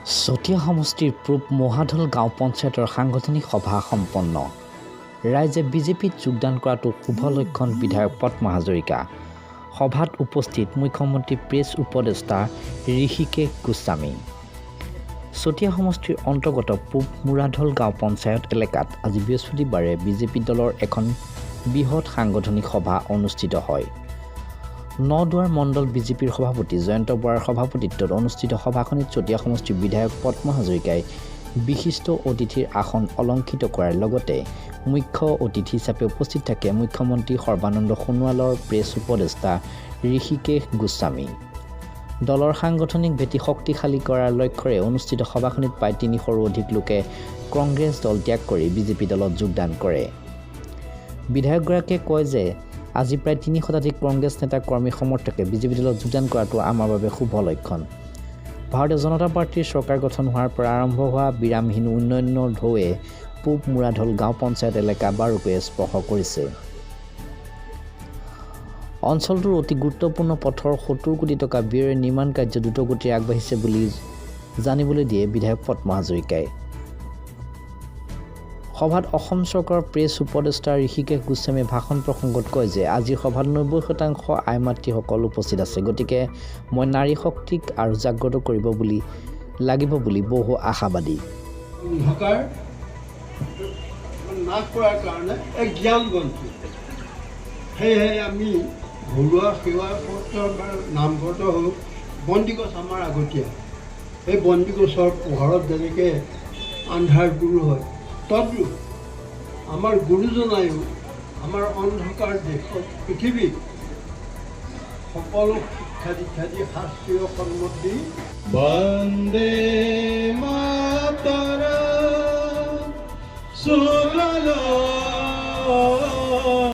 চতিয়া সমষ্টিৰ পূব মহাঢল গাঁও পঞ্চায়তৰ সাংগঠনিক সভা সম্পন্ন। ৰাইজে বিজেপিত যোগদান কৰাটো শুভ লক্ষণ। বিধায়ক পদ্ম হাজৰিকা। সভাত উপস্থিত মুখ্যমন্ত্ৰী প্ৰেছ উপদেষ্টা ঋষিকেশ গোস্বামী। চতিয়া সমষ্টিৰ অন্তৰ্গত পূব মুৰাঢল গাঁও পঞ্চায়ত এলেকাত আজি বৃহস্পতিবাৰে বিজেপি দলৰ এখন বৃহৎ সাংগঠনিক সভা অনুষ্ঠিত হয়। নদুৱাৰ মণ্ডল বিজেপিৰ সভাপতি জয়ন্ত বৰাৰ সভাপতিত্বত অনুষ্ঠিত সভাখনিত চতিয়া সমষ্টিৰ বিধায়ক পদ্ম হাজৰিকাই বিশিষ্ট অতিথিৰ আসন অলংকৃত কৰাৰ লগতে মুখ্য অতিথি হিচাপে উপস্থিত থাকে মুখ্যমন্ত্ৰী সৰ্বানন্দ সোণোৱালৰ প্ৰেছ উপদেষ্টা ঋষিকেশ গোস্বামী। দলৰ সাংগঠনিক ভেটি শক্তিশালী কৰাৰ লক্ষ্যৰে অনুষ্ঠিত সভাখনিত প্ৰায় 300ৰো অধিক লোকে কংগ্ৰেছ দল ত্যাগ কৰি বিজেপি দলত যোগদান কৰে। বিধায়কগৰাকীয়ে কয় যে আজি প্ৰায় 3 শতাধিক কংগ্ৰেছ নেতা, কৰ্মী, সমৰ্থকে বিজেপি দলত যোগদান কৰাটো আমাৰ বাবে শুভ লক্ষণ। ভাৰতীয় জনতা পাৰ্টীৰ চৰকাৰ গঠন হোৱাৰ পৰা আৰম্ভ হোৱা বিৰামহীন উন্নয়নৰ ঢৌৱে পূব মুৰাঢল গাঁও পঞ্চায়ত এলেকা বাৰুকৈয়ে স্পৰ্শ কৰিছে। অঞ্চলটোৰ অতি গুৰুত্বপূৰ্ণ পথৰ 70 কোটি টকা ব্যয়েৰে নিৰ্মাণ কাৰ্য দ্ৰুতগতিৰে আগবাঢ়িছে বুলি জানিবলৈ দিয়ে বিধায়ক পদ্ম হাজৰিকাই। সভাত অসম চৰকাৰৰ প্ৰেছ উপদেষ্টা ঋষিকেশ গোস্বামীয়ে ভাষণ প্ৰসংগত কয় যে আজিৰ সভাত 90% আই মাতৃসকল উপস্থিত আছে, গতিকে মই নাৰী শক্তিক আৰু জাগ্ৰত কৰিব বুলি লাগিব বুলি বহু আশাবাদী। অন্ধকাৰ নাশ কৰাৰ কাৰণে এক জ্ঞান বন্তি। সেয়েহে আমি ঘৰুৱা সেৱা সত্ৰ বা নামঘৰতে হওক, বন্তি গছ আমাৰ আগতীয়া। সেই বন্তি গছৰ পোহৰত যেনেকৈ আন্ধাৰ দূৰ হয়, তদ্ৰূপ আমাৰ গুৰুজনায়ো আমাৰ অন্ধকাৰ দেশত, পৃথিৱীত সকলো শিক্ষা দীক্ষা দি, শাস্ত্ৰীয় সন্মত দি বন্দে মাতৰম, সুৰলোল।